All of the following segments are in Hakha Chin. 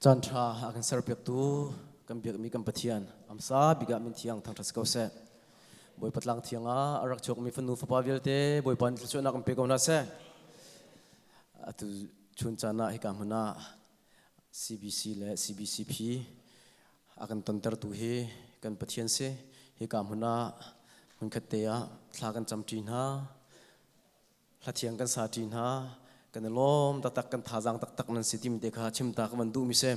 Caan ṭha a kan serpiaktu kan biakmi kan Pathian amsa bik ah min thiang thangṭhat si ko seh. Bawipa tlang thiang ah a rak chuakmi fanu fapa vialte Bawipa nih thluachuahnak in pe ko hna seh. Atu chun caan ah hika hmun ah CBC le CBCP a kan tontertu hi kan Pathian si. Hika hmun ah hmunkhat te ah thla kan camṭi hna. Hlathiang kan sa ṭi hna. Kan i lawm taktak, kan thazaang taktak nan si timi te kha chim ta ka van duhmi si.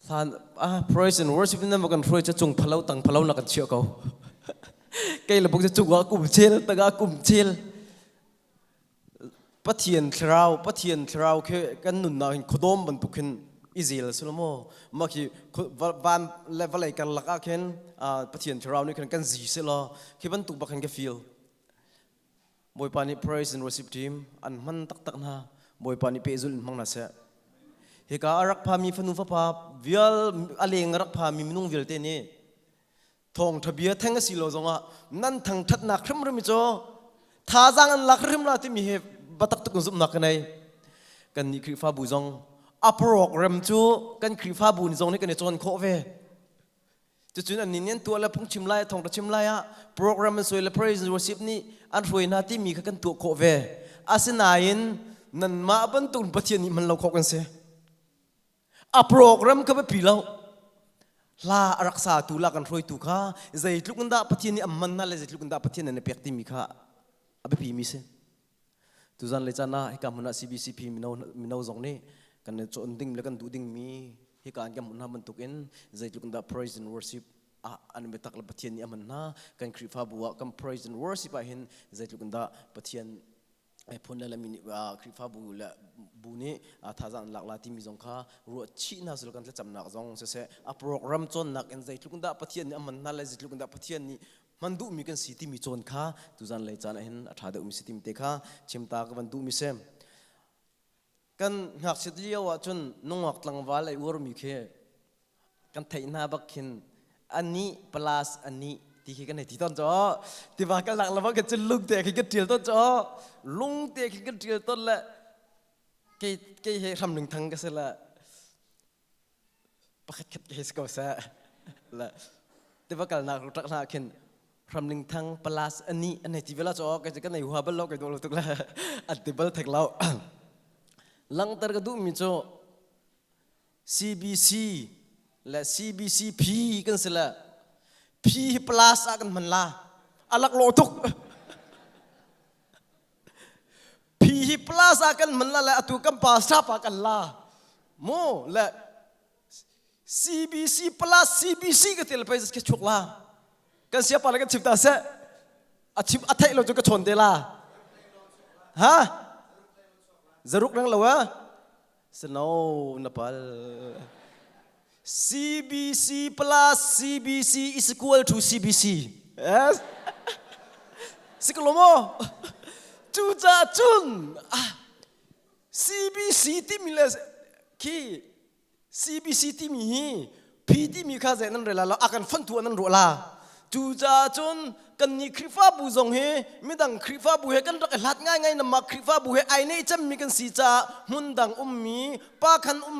Hlan ah praise and worship nan va kan hruai cu cung phalo tang phalo na kan chiah ko. Kei le buk cu cung ah kum chel tangah kum chel. Pathian thlarau Pathian thlarau khi kan nunnak hin khuadawm bantuk khin i zel si lo maw mah khi van le vawlei karlak ah khin Pathian thlarau nih khin kan zi si law khi bantuk bak khin ka feel. Bawipa nih praise and worship team an hman taktak hna. Bawipa nih pehzulh in hmang hna seh. Hika a rak phami fanu fapa vial a leng a rak phami minung vialte nih thawngṭha bia theng a si lo zongah nan thangṭhatnak hrimhrim hi cu thazaang an lak hrim la timi hi biatak tuk in zumhnak ka nei. Kan nih Khrihfabu zong a program cu kan Khrihfabu nih zong nih kan i cawn khawh ve. Cucun an nih an tuah le phungchim lai thawngṭha chim lai ah program an suai le praise and worship nih an hruai hna timi kha kan tuah khawh ve. Asinain nanmah bantuk Pathian nih hman lo khawh kan si. A program kha biapi lo. Hla a rak satu la kan hruaitu kha zeitluk in dah Pathian nih an hman hna le zeitluk in dah Pathian an i pek timi kha a biapi mi si. Tuzan le caan ah hika hmun ah CBCP mino, mino zong nih kan i cawn ding le kan duh dingmi hika an kan hmuh hna bantukin zeitluk in dah praise and worship ah an biatak le Pathian nih a hman hna kan Khrihfabu ah kan praise and worship ah hin zeitluk in dah Pathian phun le lami nih Khrihfabu le bu nih thazaang an lak la timi zong kha ruah chih hna sul kan thlacamnak zong siseh a program cawnnak in zeitluk in dah Pathian nih a hman hna le zeitluk in dah Pathian nih hman duhmi kan si timi cawn kha tuzan lei caan ah hin a ṭha deuhmi si timi te kha chim ta ka van duhmi si. Kan ngakchiat lio ah cun nungak tlangval ai uarmi khi kan theih hna bak khin ani plus ani ti khi kan hei ti tawn caw tiva kan lak lama kan cun lung te khi kan ṭial tawn caw lung te khi kan ṭial tawn le kei kei he hram ning thang ka si le pakhat khat ke si ko seh le tiva kalnak rak hna khin hramling thang palas ani an hei ti vela cho ka kan nei hua bal lo kai do tuk le an ti bal thek lo langter ka duh mi cu CBC le CBCP kan si le P hi plus ah kan hman la alak lo tuk P hi plus ah kan man la le atu kan pa sap ah kan la mu le CBC plus CBC ka til pai ke chuk la kan sia pa le kan chim ta se a chim a theih lo cu ka chawn te la ha zaruk nang lo a sno na pal CBC plus CBC is equal to CBC. Yes. Siklomo. Cucaah cun CBC timi le khi CBC timi hi P timi kha zei nan rel la a kan fontu an ruah la. Cucaah cun kan nih Khrihfabu zong hi midang Khrihfabu he kan rak i hlat ngaingai na mah Khrihfabu he ai nei cemmi kan si caah hmun dang ummi pa khan um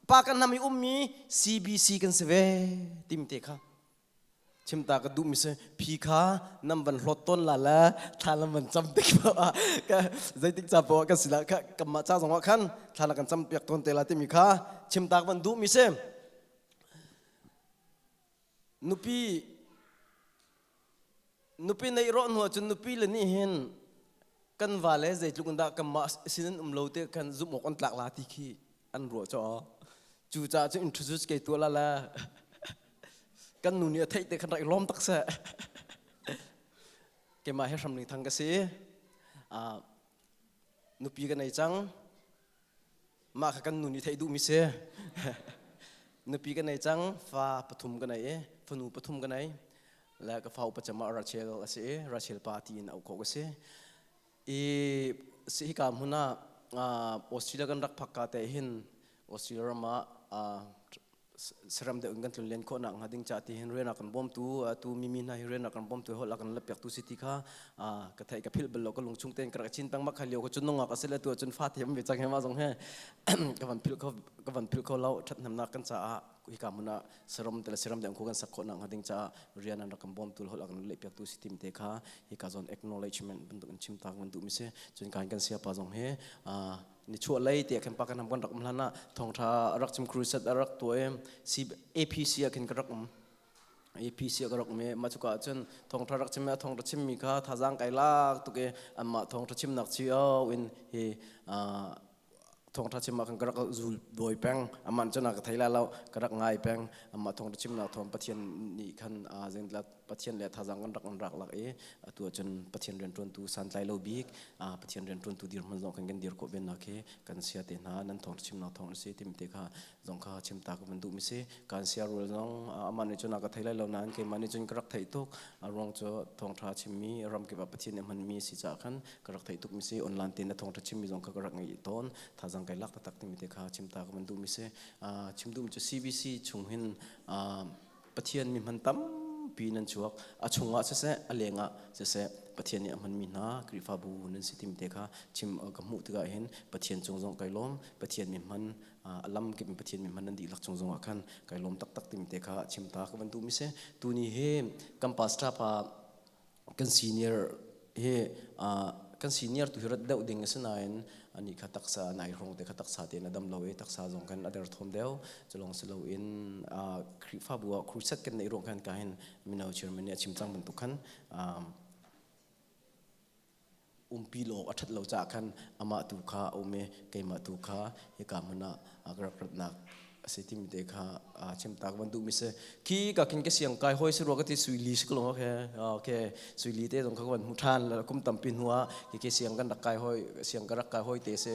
pa kan hnam i ummi CBC kan si ve tim te kha chimta ka duhmi si phi kha nam van hlawt tawn la le thla lam van cam tik ah ka zeitik ca poah kan si la kha kamah ca zong ah khan thla la kan cam piak tawn te la timi kha chimta ka van duhmi si nupi nupi neih rawh hnu ahcun nupi le nih hin kan va le zeitluk in dah kanmah sin an um lo te kan zumh awk an tlak la ti khi an ruah caw cu caah cun introduce kei tuah la la kan nu nih a theih te khan rak i lawm tak seh keimah he hramling thang ka si nupi ka nei cang mah kha kan nu nih theih duhmi si nupi ka nei cang fa pathum ka nei i fanu pathum ka nei le ka fa upa cem ah Rachel a si i Rachel pa tiin auh khawh ka si i si hika hmun ah Australia kan rak phak ka te hin Australia ram ah saram deuh in kan tlun len khawh nak hnga ding ca ti hin rian a kan bawmtu tu mimi hna hi rian a kan bawmtu hol a kan la piak tu si ti kha ka thei ka philh bal lo ka lung chung ten ka rak chin peng ma kha lio ko chun nongak asile tu chun fa thiam ve chang he ma zong he ka van philh kho ka van philh kho lo ṭhathnemnak kan caah hika hmun ah saram te le saram dang khu kan sak khawh nak hnga ding caah rian an rak kan bawmtu le holh a kan lehpiaktu si tim te kha hika zawn acknowledgement bantuk in chim ta kan duh mi si. Cun kan kan siapa zong hi nichuah lei te khan pa kan ham kan rak um hlan ah thawngtha rak chim crusade a rak tuah i APC ah khin ka rak um. APC ah ka rak um i mah cuka ah cun thawngtha rak chim i a thawngtha chimmi kha thazaang kai lak tuk i anmah thawngtha chimnak cio in hi thawngtha chim ah khan ka rak zul dawi peng. Amah cun a ka thei lai lo, ka rak ngai peng. Amah thawngtha chimnak thawng Pathian nih khan zeintlat Pathian le thazaang kan rak an rak lak i atu ahcun Pathian rianṭuantu santlai lo bik Pathian rianṭuantu dirhmun zong kan kan dir khawh vennak hi kan sia te hna nan thawngtha chimnak thawng a si timi te kha zong kha chim ta ka van duhmi si. Kan sia rual zong amah nih cun a ka thei lai lo nain keimah nih cun ka rak theih tuk. A ruang cu thawngtha chimmi ramkip ah Pathian nih hmanmi si caah khan ka rak theih tukmi si. Online tein na thawngtha chimmi zong kha ka rak ngeih tawn. Thazaang kai lak taktak timi te kha chim ta ka van duhmi si. Chim duhmi cu CBC chung hin Pathian mi hman tampi nan chuak. A chungah siseh, a lengah siseh, Pathian nih a hmanmi hna Khrihfabu nan si timi te kha chim ka hmuh tikah hin Pathian cung zong kai lawm. Pathian mi hman a lam kip in Pathian mi hman nan dihlak cung zongah khan kai lawm taktak timi te kha chim ta ka van duhmi si. Tuni hi kan pastor pa kan senior hi kan senior tu hi rat deuh ding a si nain ani kha taksa nai hrong te kha taksa te na dam lo i taksa zong kan a der thom deuh. Culong si loin Khrihfabu ah crusade kan neih ruang khan ka hin mino chairman nih a chim cang bantuk khan umpi lo awk a ṭhat lo caah khan amah tu kha a um i keimah tu kha hika hmun ah ka rak ratnak a si timi te kha chim ta ka van duhmi si. Khi ka khin ka siang kai hoi si rua ka ti suili si ko lo okay okay suili te zong kha ka van hmu ṭhan kum tampi hnu ah khi khi siang kan rak kai hoi siang ka rak kai hoi te si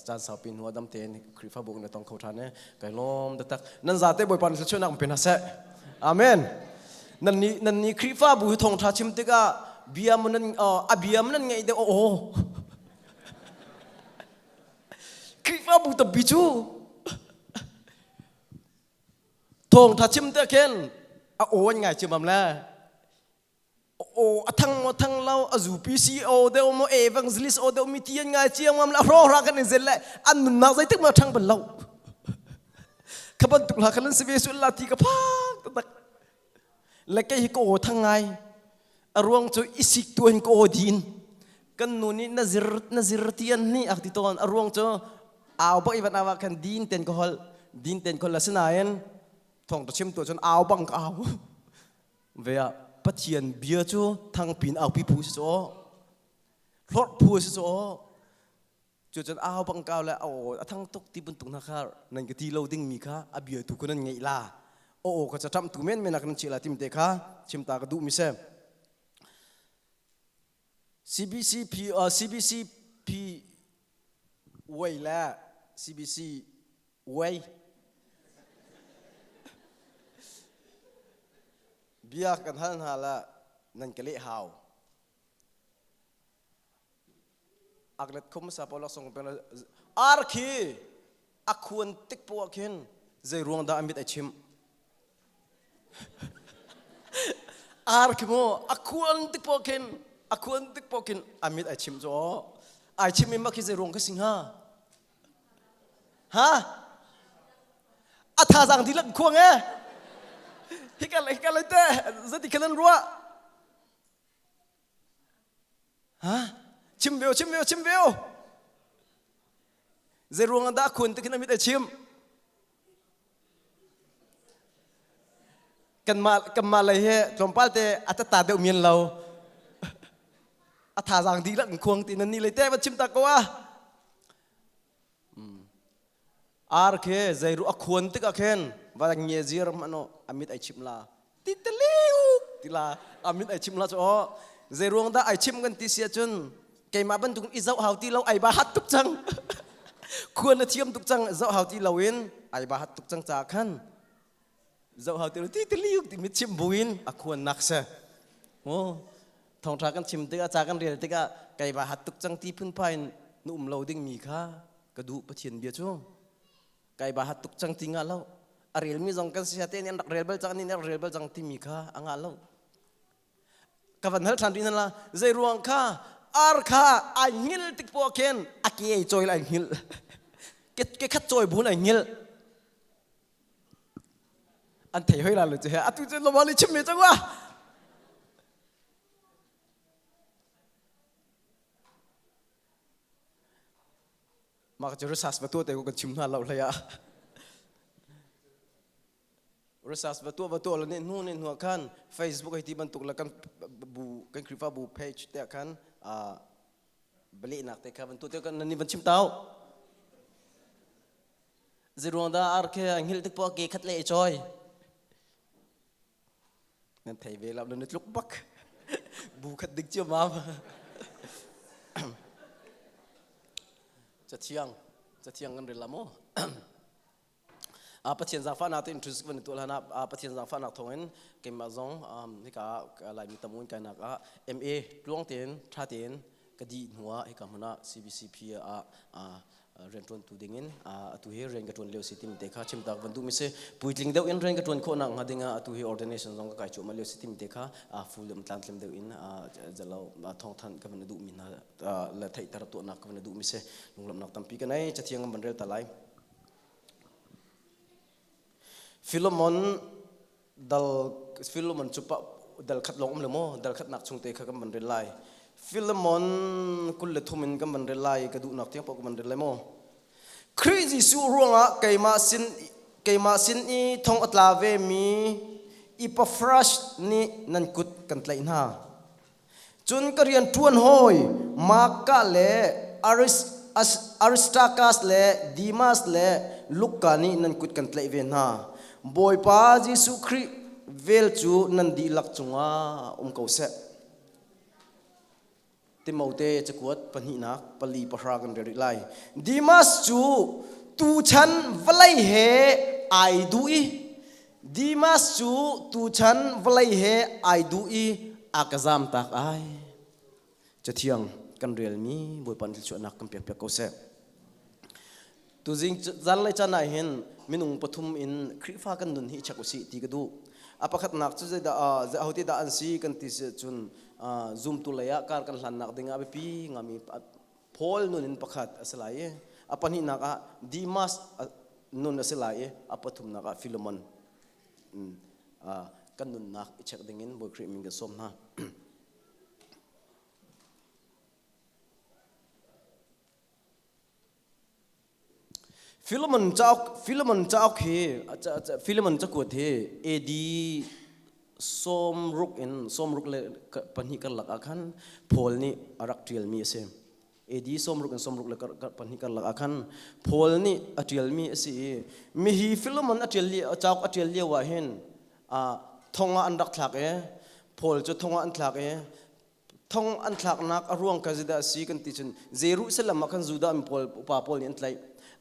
caan saupi hnu ah dam tein Khrihfabu na tong kho ṭhan e kai lawm taktak. Nan zate Bawipa nih thluachuahnak in pe hna seh. Amen. Nan nih nan nih Khrihfabu hi thawngṭha chim tikah bia mu nan a bia mu nan ngaih deuh aw. Khrihfabu tampi cu thawngṭha chim te khin a aw an ngai ciammam le aw a thang maw thang lo a zupi CEO deuh maw evangelist aw deuh mi ti an ngai ciammam le a hrawhra kan in zel le an nunnak zeitik ma ṭhang bal lo. Kha bantuk hla khan an si ve sul la ti ka phak taktak. Le kei hi ka aw thang ngai. A ruang cu i sik tu in ka aw din. Kan nu nih na zir na zir ti an ni ak ti tawn. A ruang cu au bak i van au ah khan din ten ka holh din ten ka holh. Asinain thawng ta chim tu cun au bang ka au. Ve ah Pathian bia cu thangpin aupi phu si cu aw. Hlorh phu si cu aw. Cucun au bang kau le a aw a thang tuk ti bantuk hna kha nan ka ti lo dingmi kha a bia tu kha nan ngeih la. Aw aw ka caṭamh tu menmen ah kan chih la tim te kha chim ta ka duhmi si. CBCP CBCP way le CBC way bia kan hal hna la nan ka leh hau. Aklet khum sa pawl song pen ar khi a khuan tik poah khin zei ruang dah a mit a chim? Ar khi mu a khuan tik poah khin a khuan tik poah khin a mit ai chim cu ai chim i mah khi zei ruang ka si hnga? Ha, a thazaang dihlak khuang e hika le hika le te zati khan an ruah. Ha? Chim ve chim ve chim ve. Zei ruang dah khun te khin amit a chim? Kanmah kanmah lei he tlawmpal te a tata deuh mian lo. A thazaang dihlak in khuang ti nan ni lei te va chim ta ko a. Ar khi zeiru a khuan tikah khin va nge zir mano amit ai chim la ti taliu ti la amit ai chim la chu o zei ruang dah ai chim kan ti sia cun keimah bantuk i zoh hau ti lo ai ba hat tuk cang khuan a thiam tuk cang zoh hau ti lo in ai ba hat tuk cang ca khan zoh hau ti lo ti taliu ti mit chim buin a khuan nak se o thongtha kan chim tikah ca kan rel tikah kai ba hat tuk cang ti phunphai in na um lo ding mi kha ka duh. Pathian bia cu kai ba hat tuk cang ti nga lo a relmi zong kan sia te nih an rak rel bal cang nih an rak rel bal cang timi kha a ngah lo. Ka van hal ṭhan rih hna la zei ruang kha ar kha ai hngil tik poah khin a ke ai cawi ai hngil? Ke khat cawi bu in ai hngilh. An thei hoi la lo cu he. Atu cu lawmali chim me cang wa. Mah cu research va tuah te ko kan chim hna lo hlei ah. Research va tuah va tuah le ne hnu ne hnu ah khan Facebook hei ti bantuk le kan bu kan Khrihfabu page te ah khan balehnak te kha van tuah te kan nan nih van chim tau. Zeruang dah ar khi a hngilh tik poah ke khat le i choi. Nan thei ve lo nan tluk bak. Bu khat dik cio mam. Cathiang cathiang kan rel la maw? Pathian zaangfahnak te introduce van tuah hlan ah Pathian zaangfahnak thawngin keimah zong hika Laimi tam un kainak ah MA tluang tein tha tein ka dih hnu ah hika hmun ah CBCP ah rianṭuantu dingin atu hi rian ka ṭuan lio si timi te kha chimtak van duhmi si. Puitling deuh in rian ka ṭuan khawhnak hnga dingah atu hi ordination zong ka kai cuahmah lio si timi te kha full deuh tlamtling deuh in zalo thawngthanh ka van duhmi hna le theihter tuahnak ka van duhmi si. Lunglawmhnak tampi ka nei. Cathiang kan van rel ta lai. Philemon dal Philemon cu pa dal khat lawng um le maw dal khatnak chung te kha kan van rel lai. Philemon 23 in kan van rel lai ka duhnak tiang paoh kan van rel lai maw. Khrih Jesuh ruangah keimah sin keimah sin i thong a tla ve mi Epaphras nih nan kut kan tlaih hna. Cun ka rian ṭuan hawi Marka le Aristarkas le Dimas le Luka nih nan kut kan tlaih ve hna. Bawipa Jesuh Khrih vel cu nan dihlak cungah um ko seh. Timote cakuat pahnihnak pali pahra kan rel rih lai. Dimas cu tuchan vawlei he ai duh i Dimas cu tuchan vawlei he ai duh i a ka zamtak ai. Cathiang kan relmi Bawipa nih thluachuahnak kan pekpiak ko seh. Tuzing zanlei caan ah hin minung pathum in Khrihfa kan nun hi check usih ti ka duh. A pakhatnak cu zeidah ahote dah an si kan ti si cun zumtu lei ah kar kan hlannak ding ah biapi ngami Paul nun in pakhat a si lai i a pahnihnak ah Dimas nun a si lai i a pathumnak ah Philemon kan nunnak i check ding in Bawi Khrih min kan sawm hna. Philemon cauk Philemon cauk hi Philemon cakuat hi AD 60 in 62 karlak ah khan Paul nih a rak ṭialmi a si. AD 60 in 62 karlak ah khan Paul nih a ṭialmi a si i mihi Philemon a ṭial cauk a ṭial lio ah hin thong ah an rak thlak i Paul cu thong ah an thlak i thong an thlaknak a ruang kha zeidah a si kan ti cun Jerusalem ah khan Judah mi pawl upa pawl nih an tlaih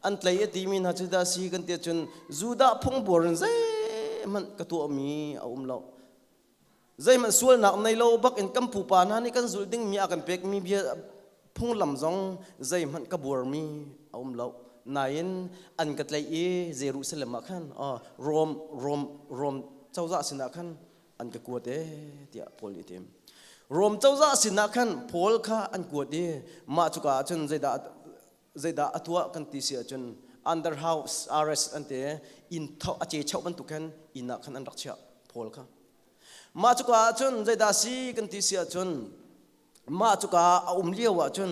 an tlaih a timi hna cu dah a si kan ti cun Judah phungbuar in zeihmanh ka tuahmi a um lo zeihmanh sualnak nei lo bak in kan pupa hna nih kan zulh dingmi a kan pekmi bia phunglam zong zeihmanh ka buarmi a um lo nain an ka tlaih i Jerusalem ah khan Rom Rom Rom cozah sinah khan an ka kuat e tiah Paul nih a ti. Rom cozah sinah khan Paul kha an kuat i mah cuka ah cun zeidah zeidah a tuah kan ti si ahcun under house arrest an ti inn tho a ce cheu bantuk khan inn ah khan an rak chiah Paul kha. Mah cuka ah cun zeidah si kan ti si ahcun mah cuka a um lio ah cun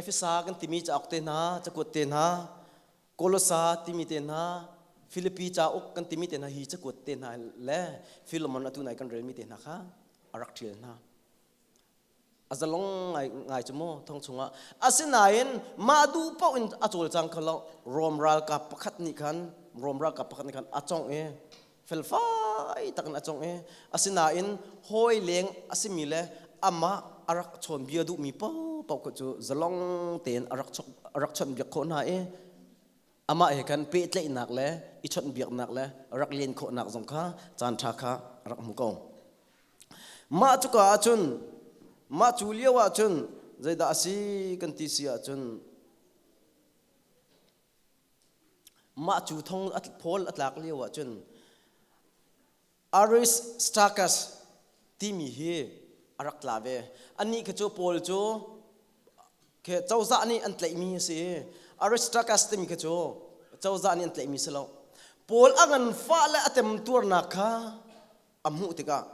Efesa kan timi cauk te hna, cakuat te hna, Kolosa timi te hna, Filipi cauk kan timi te hna hi cakuat te hna le Philemon atu nai kan relmi te hna kha a rak ṭial hna. A zalong ngai ngai cu mu thong chungah. Asinain mah duh paoh in a cawlcang kho lo. Rom ralkap pakhat nih khan Rom ralkap pakhat nih khan a congh i felfai takin a congh i asinain hawi leng a simi le amah a rak chawnbia duhmi paohpaoh kha cu zalong tein a rak a rak chawnhbiak khawh hna i amah he khan pehtlaihnak le i chawnhbiaknak le rak len khawhnak zong kha caan ṭha kha a rak hmu ko. Mah cuka ahcun mah cu lio ahcun zeidah a si kan ti si ahcun Mah cu thong Paul a tlak lio ahcun Aristarchus timi hi a rak tla ve. Anih khi cu Paul cu khi cozah nih an tlaihmi a si. Aristarchus timi khi cu cozah nih an tlaihmi si lo. Paul a nganfah le a temtuarnak kha a hmuh tikah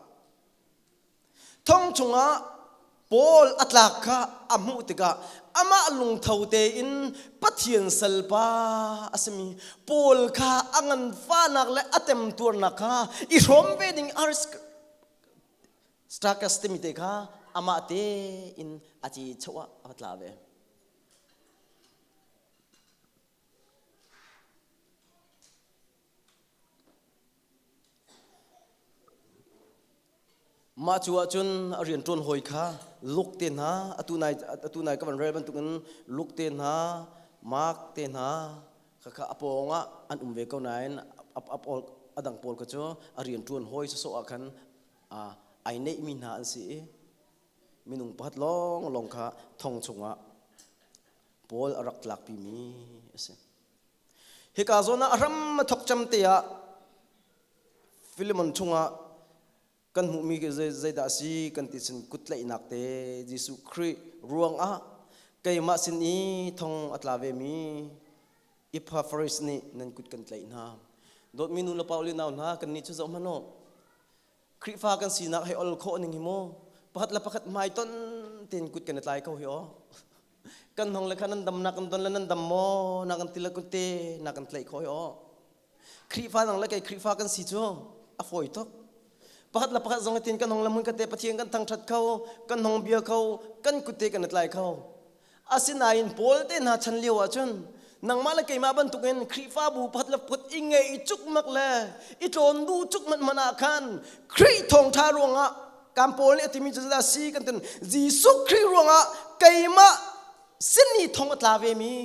Thong chungah Paul a tlak kha a hmuh tikah amah lungtho tein Pathian salpa a simi Paul kha a nganfahnak le a temtuarnak kha i hrawm ve ding Aristarchus timi te kha amah tein a ci choh ah a va tla ve. Mah cu ahcun a rianṭuan hawi kha Luke te hna atu nai atu nai ka van rel bantukin Luke te hna Mark te hna khakha a pawng ah an um ve ko nain a, a, a dang pawl kha cu a rianṭuan hawi sawsawh ah khan ai neihmi hna an si i minung pakhat lawnglawng kha thong chungah Paul a rak tlakpimi a si. Hika zawn ah a hram a thawk cem te ah Philemon chungah kan hmuhmi zeidah a si kan ti cun kuttlaihnak te Jesuh Khrih ruangah keimah sin i thong a tla vemi Epaphras nih nan kut kan tlaih hna. Dawtmi nu le pa uli nau hna kannih cu zoh hmanh u. Khrihfa kan sinak hei ol khawh ning hi mu pakhat le pakhat hmaiton tein kut kan i tlai ko hi aw. Kan hong le kha nan dam na kan don le nan dam maw na kan ti le te na kan tlaih khawh hi aw. Khrihfa nang le kei Khrihfa kan si cu a fawi tuk. Pakhat le pakhat zong tin kan hong le mun kate Pathian kan thangthat kho, kan hong bia kho, kan kutte kan i tlai kho. Asinain Paul te hna chan lio ahcun nangmah le keimah bantukin Khrihfabu pakhat le pakhat i ngeih cukmak le i tlawn duh cukmat hmanh ah khan Khrih thawngṭha ruangah kan Paul nih a timi cu zeidah a si kan tin Jesuh Khrih ruangah keimah sin i thong a tla vemi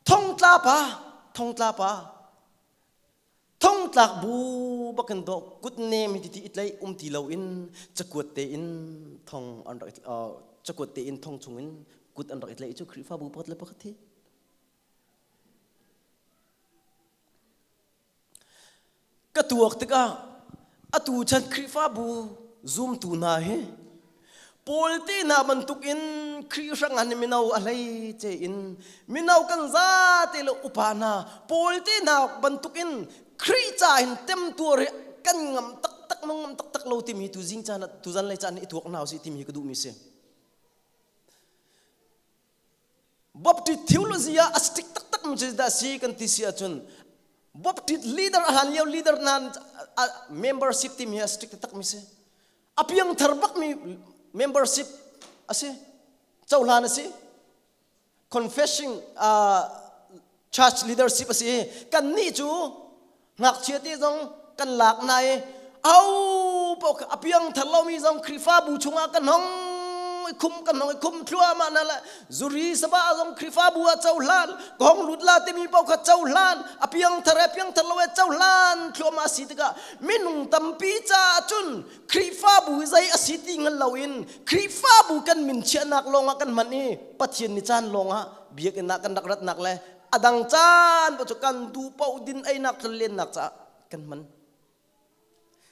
Thongtla pa, thongtla pa, thongtlak bu bakin dawh kut nem hi ti i tlaih um ti loin cakuat tein thong an rak cakuat tein thong chungin kut an rak i tlaih cu Khrihfabu pakhat le pakhat hi. Ka tuak tikah atu chan Khrihfabu zumtu hna hi Paul te hna bantukin Khrih hrang an mino a hlei ce in mino kan zate le upa hna Paul te hna bantukin Khrih ca in temtuar hi kan ngam taktak maw ngam taktak lo timi tu zing caan tu zan lei caan i tuak hna usih timi hi ka duhmi si. Baptist theology ah a strict taktak mi cu dah si kan ti si ahcun Baptist leader a hlan lio leader hna membership timi hi a strict taktak mi si. A piangthar bak mi membership a si. Cohlan a si. Confessing uh, church leadership a si. Kan nih cu Ngakchia te zong kan lak hna i au paoh a piangthar lomi zong Khrihfabu chungah kan hong i khum kan hong i khum thluahmah hna le zuri sabah zong Khrihfabu ah cohlan ka hong lut la timi paoh kha cohlan a piangthar e piangthar lo e cohlan thluahmah a si tikah minung tampi caah cun Khrihfabu zei a si ti hngal loin Khrihfabu kan min chiahnak lawngah kan hman i Pathian ni caan lawngah biakinn ah kan rak ratnak le a dang caan cu kan duh paoh din einak lennak caah kan hman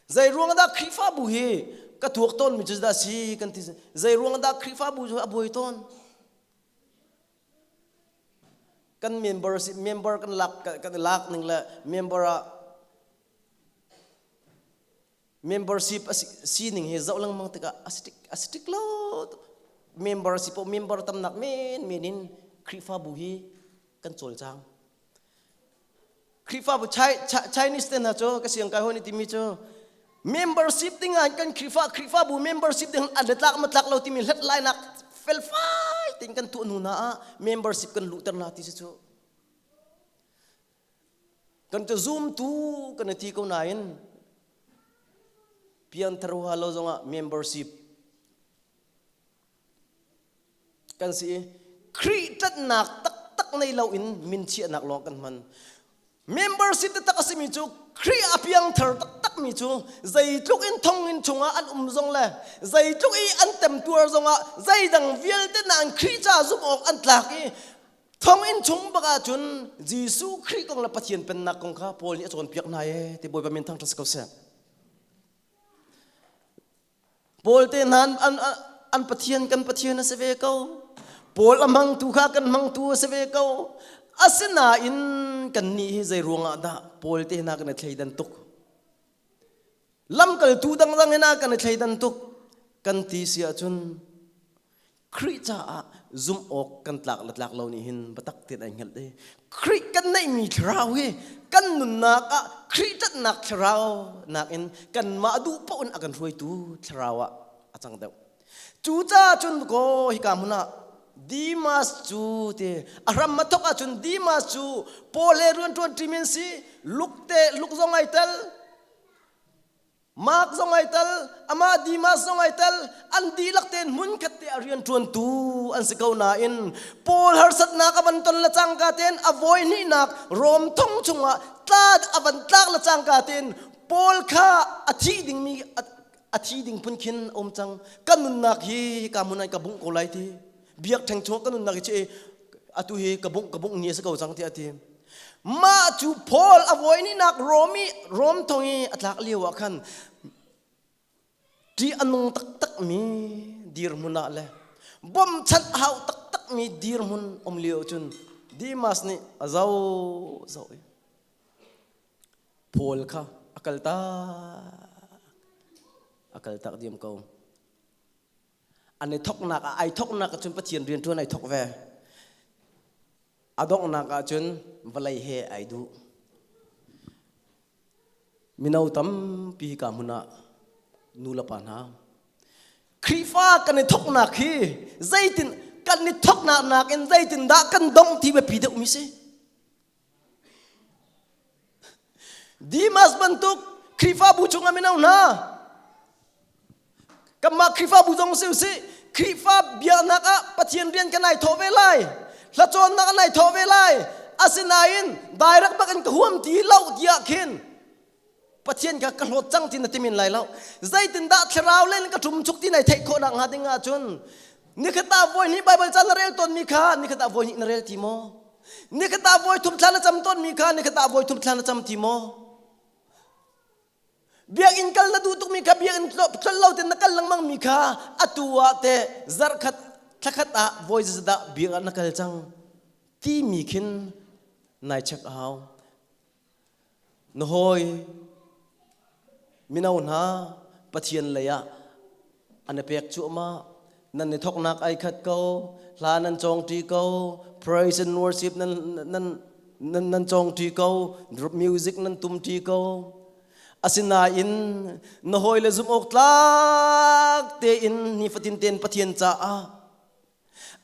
zei ruang dah Khrihfabu hi ka tuak tawn mi cu dah si kan ti zei ruang dah Khrihfabu cu a buai tawn kan member member kan lak kan lak ning le member ah membership a sining hi zoh lengmang tikah a si a si tik lo member si po member tamnak men men in Khrihfabu hi kan cawlcang Khrihfabu Chinese te hna cu ka siang kai hon timi cu membership ding ah kan Khrihfa Khrihfabu membership ding an tlak ma tlak lo timi hlat lainak felfai tin kan tuah hnu na ah membership kan luhter na ti si cu Kan cu zumtu kan i ti ko nain pianthar huaha lo zongah membership kan si i Khrih ṭanhnak taktak nei loin min chiahnak lawng kan hman. Membership taktak a simi cu Khrih a piangthar taktakmi cu zeitluk in thonginn chungah an um zong le zeitluk i an temtuar zongah zeidang vialte nain Khrih ca zumh awk an tlak i Thonginn chung bak ahcun Jesuh Khrih kong le Pathian pennak kong kha Paul nih a cawnpiak hna ee ti Bawipa min thangṭhat si ko seh. Paul te hna an, an Pathian kan Pathian a si ve ko. Paul a hmangtu kha kan hmangtu a si ve ko. Asinain kan nih hi zei ruangah dah Paul te hna kan i thleidan tuk? Lamkaltu dangdang in kan i thleidan tuk kan ti si ahcun Khrih caah zumh awk kan tlak le tlak lo nih hin biatak tein ai hngalh i Khrih kan neihmi thlarau hi kan nunnak ah Khrih ṭanhnak thlarau nakin kanmah duh paoh in a kan hruaitu thlarau ah a cang deuh. Cucaah cun kaw hika hmun ah Dimas cu ti a hram a thawk ahcun Dimas cu Paul he rianṭuan ṭimi an si Luke te Luke zong ai tel Mark zong ai tel, amah Dimas zong ai tel, an dihlak tein hmunkhat te a rianṭuantu an si ko nain Paul harsatnak a van ton le cangka tein a voi hnihnak Rom thong chungah tla a van tlak le cangka tein Paul kha a thi dingmi a thi ding phun khin a um cang. Ka nunnak hi ka hmun ah ka bungh ko lai ti. Biakṭheng chungah ka nunnak hi ci atu hi ka bungh ka bungh ni a si ko cang tiah a ti. Mah cu Paul a voi hnihnak Rom i Rom thong i a tlak lio ah khan ṭih a nung taktakmi dirhmun ah le bawmchanh a hau taktakmi dirhmun um lio cun Dimas nih a zoh zoh i Paul kha a kaltak a kaltak diam ko. An i thoknak ah ai thoknak ah cun Pathian rian ṭuan ai thok ve. A donghnak ahcun vawlei he ai duh. Mino tampi ka hmun ah nu le pa hna Khrihfa kan i thoknak hi zeitin kan i thoknak nakin zeitin dah kan dong ti biapi deuhmi si. Dimas bantuk Khrihfabu chungah mino hna kanmah Khrihfabu zong si usih Khrihfa biaknak ah Pathian rian kan ai thawh ve lai hlacawnnak an ai thawh ve lai asinain direct bak in ka huam ti lo tiah khin Pathian kha ka hlawt cang ti na timin lai lo. Zeitindah thlarau len ka ṭum chuk ti nai theih khawh nak hnga ding ahcun nikhat ah voi hnih Baibal ca na rel tawnmi kha nikhat ah voi hnih na rel ti maw? Nikhat ah voi thum thla na cam tawnmi kha nikhat ah voi thum thla na cam ti maw? Biakinn kal na duh tukmi kha biakinn tlol lo ten na kal lengmang mi kha atu ah te zarhkhat thlakhat ah voi zeizat biak ah na kal cang timi khin nai check a hau. Na hawi mino hna Pathian lei ah an i pek cuahmah. Nan i thawknak ai khat ko, hla nan cawngṭi ko, praise and worship nan, nan, nan, nan cawngṭi ko, music nan tumṭi ko. Asinain na hawile zumh awk tlak tein nifatin tein Pathian caah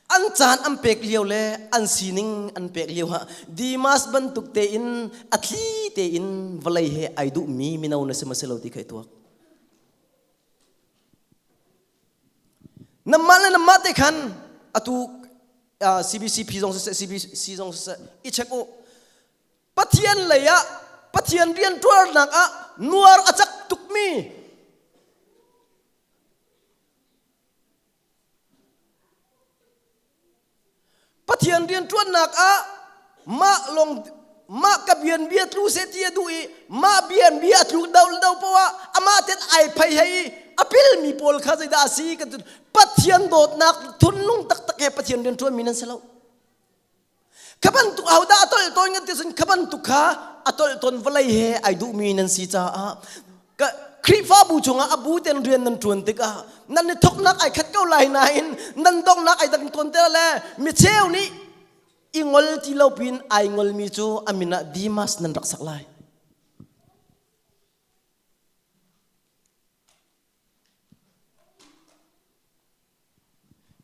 An caan an pek lio le an sining an pek lio ah Dimas bantuk tein a thli tein vawlei he ai duhmi mino na si ma si lo ti kha i tuak. Namah le namah te khan atu CBCP zong siseh CBC zong siseh i check u. Pathian lei ah Pathian rianṭuarnak ah nuar a cak tukmi Pathian rianṭuannak ah mah lawng mah ka bian bia tlu seh ti a duh i mah bian bia a tluk do do poah amah ten ai phei hei i a pilmi pawl kha zeidah a si kan Pathian dawtnak thunlung taktak he Pathian rianṭuanmi nan si lo. Kha bantuk ahodah a tolh tawn kan ti cun kha bantuk kha a tolh tawn vawlei he ai duhmi nan si caah ka Khrihfabu chungah a bu ten rian nan ṭuan tikah nan i thawknak ai khat ko lai nain nan donghnak ai dang tawn te le micheu nih i ngol ti lo pin ai ngolmi cu a min ah Dimas nan rak sak lai.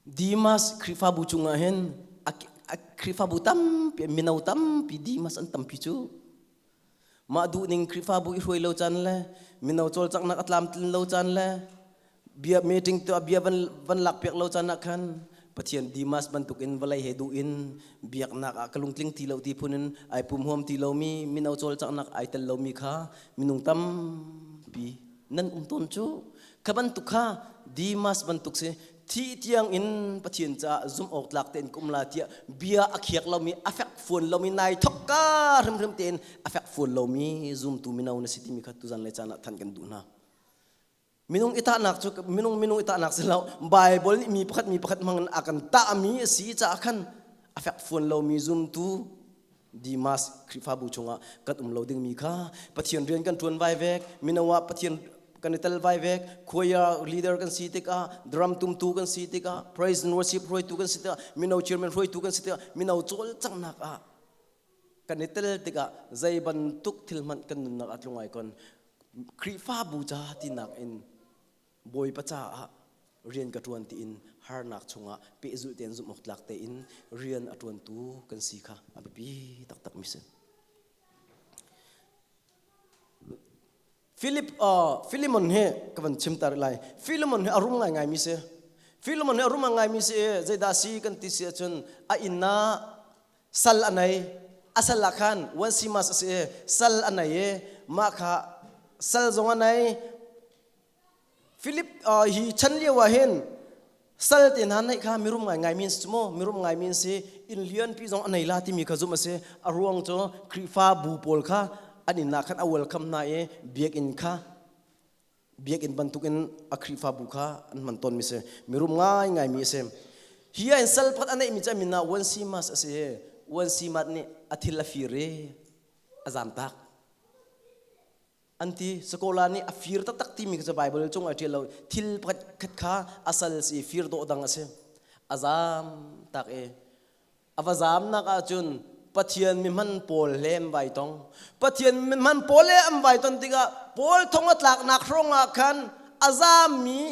Dimas Khrihfabu cungah hin a Khrihfabu tampi mino tampi Dimas an tampi cu mah duhning Khrihfabu i hruai lo caan le mino cawlcanghnak a tlamtlin lo caan le bia meeting tuah bia van van lakpiak lo caan ah khan Pathian Dimas bantukin vawlei he duh in biaknak ah ka lungtling ti lo ti phun in ai pum huam ti lomi mino cawlcanghnak ai tel lomi kha minung tampi nan um tawn cu kha bantuk kha Dimas bantuk si thi tiang in Pathian caah zumh awk tlak tein ka um la tiah bia a khiak lomi a fek fuan lomi nai thok ka hrimhrim tein a fek fuan lomi zumtu mino na si timi kha tuzan le caan ah than kan duh hna. Minung i tahnak cu minung minung i tahnak si lo. Bible nih mi pakhat mi pakhat hmang in a kan tahmi a si caah khan a fekfuan lomi zumtu Dimas Khrihfabu chungah kan um lo dingmi kha Pathian rian kan ṭuan vai vek, mino ah Pathian kan i tel vai vek, choir leader kan si tikah, drum tumtu kan si tikah, praise and worship hruaitu kan si tikah, mino chairman hruaitu kan si tikah, mino cawlcanghnak ah kan i tel tikah zei bantuk thil hmanh kan nunnak ah tlung ai kon Khrihfabu ca tinak in Bawipa caah rian ka ṭuan tiin harnak chungah pehzulh tein zumh awk tlak tein rian a ṭuantu kan si kha a biapi taktak mi si. Philip uh, Philemon hi ka van chim tar lai. Philemon hi a rum ngaingai mi si. Philemon hi a rum ngaingai mi si zeidah si kan ti si ahcun a inn ah sal a nei. A sal ah khan Onesimus a si i sal a nei i mah kha sal zong a nei. Philip uh, hi chan lio ah hin sal te hna neih kha mirum ngaingai mi an si cu mu mirum ngai mi an si inn lianpi zong a nei la timi kha zumh a si a ruang cu Khrihfabu pawl kha an inn ah khan a welcome hna i biakinn kha biakinn bantukin a Khrihfabu kha an hman tawn mi si mirum ngaingai mi a si hi ah hin sal pakhat a neih mi cu a min ah Onesimus a si Onesimus nih a thil a fir i a zamtak An ti. Sakola nih a fir taktak timi cu Baibal cung ah ṭial lo. Thil pakhat khat kha a sal si fir dawh dang a si. A zaam tak i a va zaamnak ahcun Pathian mihman pawl he an vai tong. Pathian mihman pawl he an vai ton tikah Paul thong a tlaknak hrawng ah khan a zaammi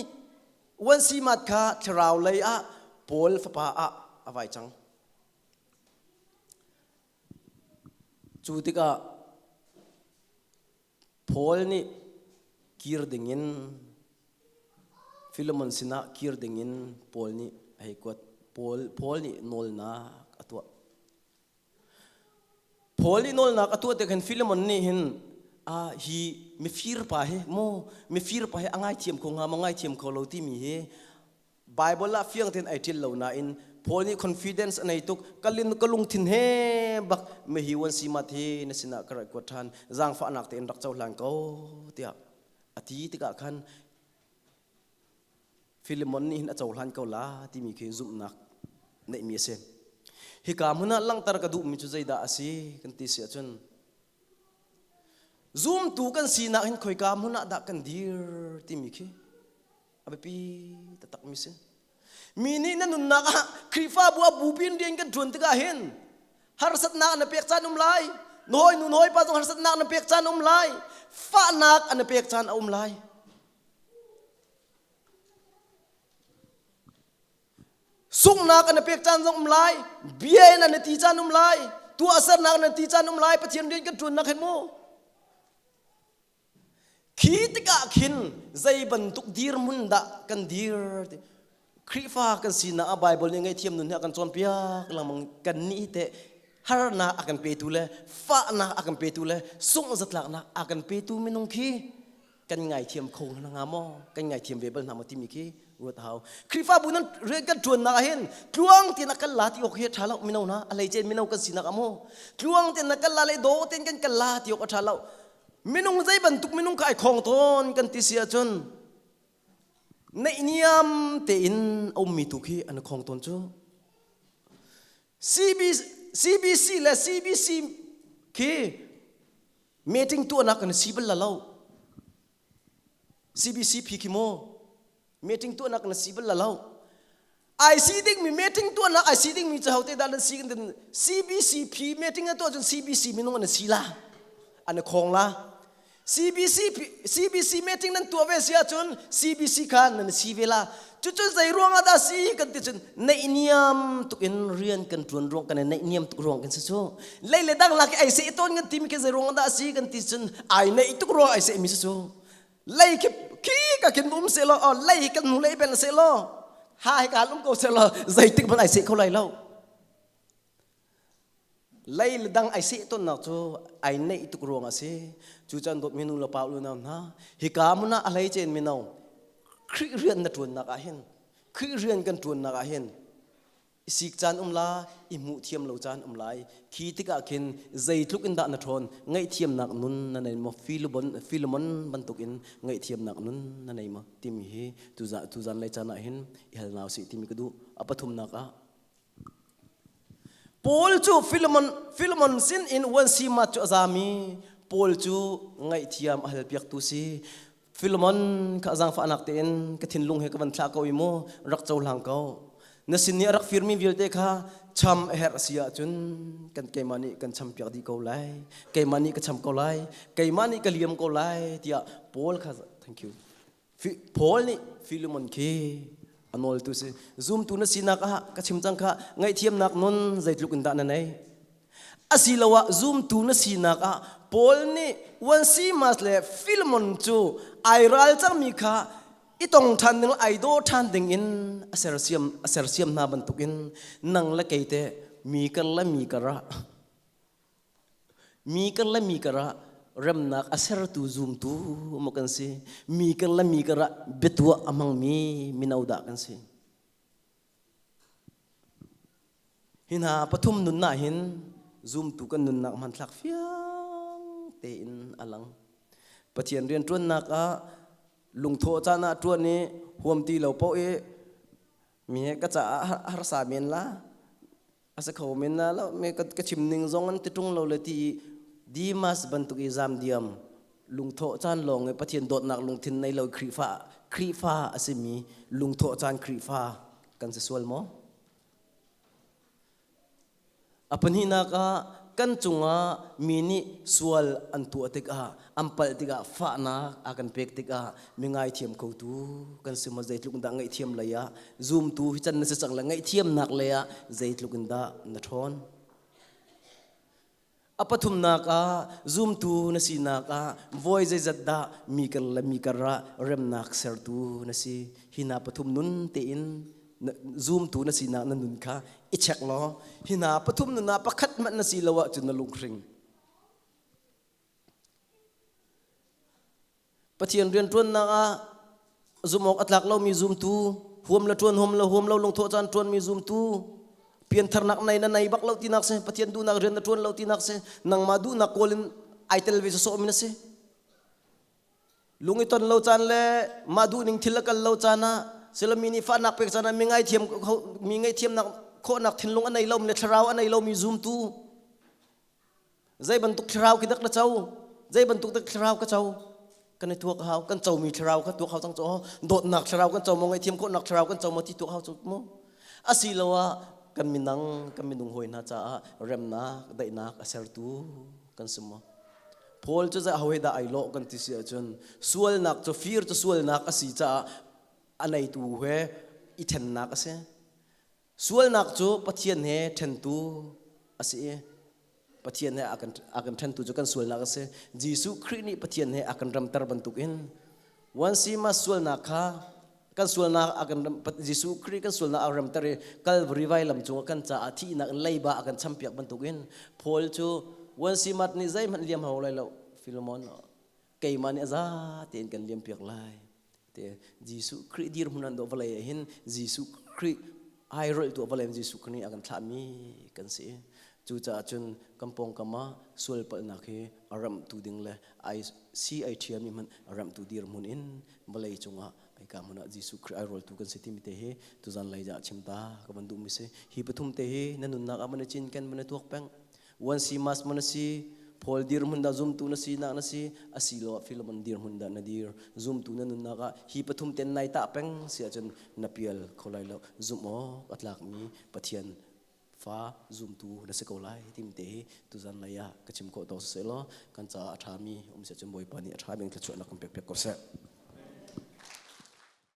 Onesimus kha thlarau lei ah Paul fapa ah a vai cang. Cu tikah Paul nih kir dingin Philemon sinah kir dingin Paul nih a hei kuat. Paul, Paul nih nawlnak a tuah. Paul nih nawlnak a tuah tik hin Philemon nih hin ah hi mifir pa hi mu mifir pa hi a ngaithiam kho hnga maw ngaithiam kho lo timi hi Bible ah fiang tein ai ṭial lo nain Paul nih confidence a nei tuk ka lungthin he bak mihi wan si mat hi na sinah ka rak kuat ṭhan zaangfahnak tein rak cohlan ko tiah a ti tikah khan Philemon nih hin a cohlan ko la timi khi zumhnak neihmi a si. Hika hmun ah langhter ka duhmi cu zeidah a si kan ti si ahcun zumtu kan sinak hin khoika hmun ah dah kan dir timi khi a biapi taktakmi si mi nih na nunnak ah Khrihfabu a bupi in rian kan ṭuan tikah hin harsatnak na pek caan um lai na hawi nu na hawi pa zong harsatnak na pek caan um lai fahnak an pek caan a um lai sunghnak an pek caan zong um lai bia in an ti caan um lai tuahsernak an ti caan um lai Pathian rian kan ṭuannak hin mu Khi tikah khin zei bantuk dirhmun dah kan dir ti Khrihfa kan sinak ah Bible nih ngaihthiam nun hi a kan cawnpiak lengmang kan nih teh harnak a kan petu le fahnak a kan petu le sungh zatlaknak a kan petu minung khi kan ngaithiam kho hna hnga maw kan ngaithiam ve bal hna maw timi khi ruat a hau Khrihfabu nan rian kan ṭuannak ah hin tluang tein a kal la ti awk hi a ṭha lo mino hna a hleice mino kan sinak ah mu tluang tein na kal la le daw tein kan kal la ti awk a ṭha lo Minung zei bantuk minung kha ai khong tawn kan ti si ahcun naihniam tein a ummi tu khi an khong tawn cu. CB, CBC le CBC khi meeting tuahnak kan si bal la lo. CBC phi khi maw meeting tuahnak na si bal la lo IC ding mi meeting tuahnak IC ding mi cu hote dah nan si kan tin CBCP meeting na tuah cun CBC minung an si la an khong la CBC CBC meeting nan tuah ve si ahcun CBC kha nan si ve la cucu zei ruang ah dah si kan ti cun neihniam tuk in rian kan tuan ruang kan neihniam tuk ruang kan si cu lei le dang lak i ai se tawn kan ti mi khi zei ruang ah dah si kan ti cun ai neih tuk ruang ai se mi si cu lei khi khi ka khin um se law oh lei kan hnu lei bel se law ha hi ka um ko se law zeitik hmanh ai seh kho lai lo lei le dang ai seh tonnak cu ai neih tuk ruang a si cu chan dawt minu le pa unau hna hika hmun ah a hlei cen mino Khrih rian na ṭuannak ah hin Khrih rian kan ṭuannak ah hin. I sik caan um la, i hmuh thiam lo caan um lai. Khi tikah khin zeitluk in dah na ṭhawn, ngaihthiamnak nun na nei maw, Filimon, Filimon bantukin ngaihthiamnak nun na nei maw timi hi tuzan lei caan ah hin i hal hna usih timi ka duh. A pathumnak ah Paul cu Filimon, Filimon sin in Onesimas cu a zam i Paul cu ngaihthiam a halpiaktu si. Filimon kha zaangfahnak tein ka thinlung he ka van thlah ko i mu rak cohlang ko. Na sin i a rak firmi vialte kha cham a herh si ahcun kan keimah nih kan champiak dih ko lai. Keimah nih ka cham ko lai. Keimah nih ka liam ko lai tiah Paul kha thank you. Paul nih Filimon khi a nawltu si. Zumtu na sinak ah ka chim cang kha ngaihthiamnak nun zeitluk in dah na nei? Asiloah zumtu na sinak ah Paul nih Onesimas le Philemon cu ai ral cangmi kha i tong ṭhan ding ai daw ṭhan ding in a sersiam a sersiam hna bantukin nang le kei teh mi kar le mi kar ah mi kar le mi kar ah remnak a sertu zumtu maw kan si mi kar le mi kar ah biatuah a hmangmi mino dah kan si. Hi hna pathum nunnak hin zumtu kan nunnak hmanthlak fiang tein a lang. Pathian rianṭuannak ah lungthawh caan ah ṭuan i huam ti lo paoh i mi he ka caah harsa men la a si kho men la lo me ka chim ning zong an ti ṭung lo le ti i Dimas bantuk i zam diam lungthawh caan lawng i Pathian dawtnak lungthin nei lo Khrihfa Khrihfa a simi lungthawh caan Khrihfa kan si sual maw? A pahnihnak ah kan cungah mi nih sual an tuah tikah, an palh tikah, fahnak a kan pek tikah mi ngaithiam khotu kan si maw zeitluk in dah ngaihthiam lei ah zumtu hi can na si cang le ngaihthiamnak lei ah zeitluk in dah na ṭhawn. A pathumnak ah zumtu na sinak ah voi zeizat dah mi kar le mi kar ah remnak sertu na si. Hi hna pathum nun tein zumtu na sinak na nun kha i check law hi hna pathum nun ah pakhat hmanh na si lo ahcun na lunghring. Pathian rianṭuannak ah zumh awk a tlak lomi zumtu, huam le ṭuan huam lo huam lo lungthawh caan ṭuanmi zumtu, piantharnak nei na nei bak lo tinak si, Pathian duhnak rian na ṭuan lo tinak si, nangmah duhnak kawl in ai tel ve sawsawh mi na si. Lung i ton lo caan le mah duhning thil a kal lo caan ah silami nih fahnak pek caan ah mi ngaithiam mi ngaihthiamnak khawhnak thinlung a nei lomi le thlarau a nei lomi zumtu Zei bantuk thlarau khi dak na co? Zei bantuk dak thlarau ka co? Kan i tuak hau, kan comi thlarau kha tuak hau cang cu. Dawtnak thlarau kan co maw, ngaihthiam khawhnak thlarau kan co maw ti tuak hau cu mu. Asiloah kan minang, kan minung hawi hna caah remnak, daihnak a sertu kan si maw? Paul cu zei ho he dah ai lawh kan ti si ahcun sualnak cu fir cu sualnak a si caah a neitu he i thennak a si. Sualnak cu Pathian he ṭhentu a si i Pathian he a kan, a kan ṭhentu cu kan sualnak a si. Jesuh Khrih nih Pathian he a kan ramter bantukin Onesimus sualnak kha kan sualnak a kan Jesuh Khrih kan sualnak a ramter i Calvary vailam cungah kan caah thihnak in leiba a kan champiak bantukin Paul cu Onesimus nih zeihmanh liam hau lai lo Philemon keimah nih a za tein kan liampiak lai te Jesuh Khrih dirhmun an dawh vawlei ah hin Jesuh Khrih ai rolh tu vawlei Jesuh Khrih nih a kan thlahmi kan si cucaah cun kan pawngkam ah sual palhnak hi a ramhtu ding le ai si ai ṭhialmi hmanh a ramhtu dirhmun in vawlei cungah ai ka hmun ah Jesuh Khrih ai rawltu kan si timi te hi tuzan lei ah chim ta ka van duhmi si hi pathum te hi na nunnak ah van i cinken van i tuak peng Onesimus maw na si Paul dirhmun dah zumtu na sinak na si asiloah Philemon dirhmun dah na dir zumtu na nunnak ah hi pathum ten nai tah peng si ahcun na pial kho lai lo zumh awk a tlakmi Pathian fa zumtu na si ko lai timi te hi tuzan lei ah ka chim khawh tawk siseh law kan caah a ṭhami um si ahcun Bawipa nih a ṭha bik thluachuahnak kan pek piak ko seh.